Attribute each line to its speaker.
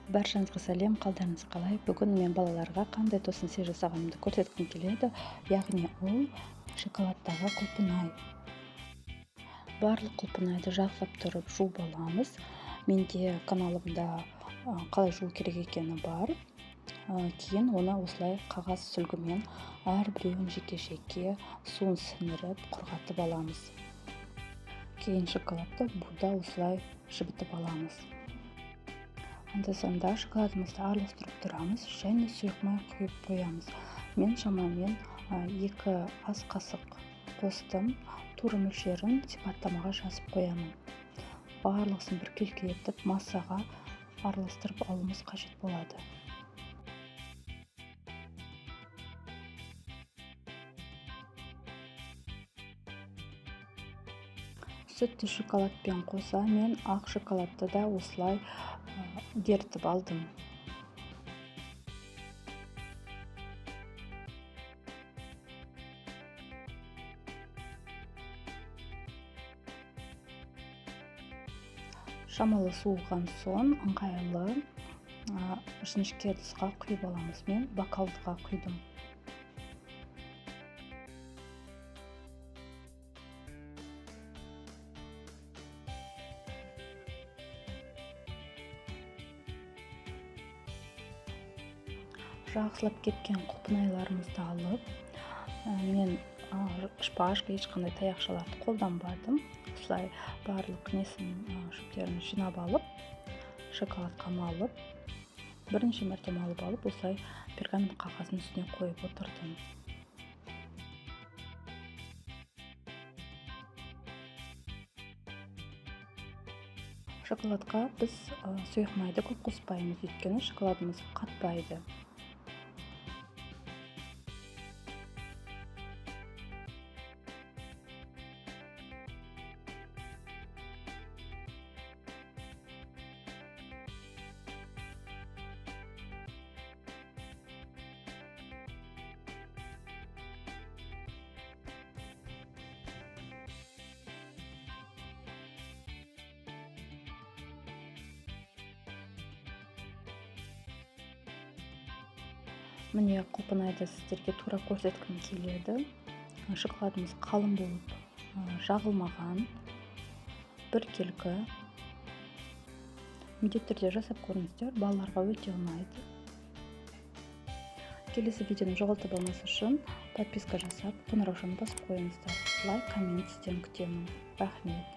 Speaker 1: Баршаңызға сәлем, қалдарыңыз қалай? Бүгін мен балаларға қандай тосын сый жасағанымды көрсеткім келеді. Яғни ол шоколадтағы құлпынай. Барлық құлпынайды жақсылап тұрып жуып аламыз. Менде каналымда қалай жуу керек екені бар. Кейін оны осылай қағаз сүлгімен әрбіреуін жеке-жеке суын сіңіріп құрғатып аламыз. Кейін шоколадты буда осылай жібітіп аламыз. Анда-санда шоколадымызды араластырып тұрамыз және сұйық май құйып қоямыз. Мен шамамен 2 ас қасық қостым. Тура мөлшерін сипаттамаға жазып қоямын. Барлығысын біркелкі етіп массаға араластырып алуымыз қажет болады. Сүтті шоколадпен қоса мен ақ шоколадты да осылай ерітіп алдым. Шамалы суыған соң ыңғайлы жіңішке ыдысқа құйып аламыз. Мен бокалдыға құйдым. Жақсылап кепкен құлпынайларымызды алып, мен шпажка, ешқандай таяқшаларды қолданбадым. Осылай барлық несін, шөптерін жинап алып, шоколадқа малып, бірнеше мәрте малып алып, осылай пергамент қағаздың үстіне қойып отырдым. Шоколадқа біз сұйық майды көп қоспаймыз, өйткені шоколадымыз қатпайды. Міне, құлпынайды сіздерге тура көрсеткім келеді. Шоколадымыз қалың болып жағылмаған, біркелкі. Міндетті түрде жасап көріңіздер, балаларға өте ұнайды. Келесі видеоны жоғалтып алмас үшін подписка жасап, қоңыраушаны басып қойыңыздар. Лайк, коммент сізден күтемін. Рахмет.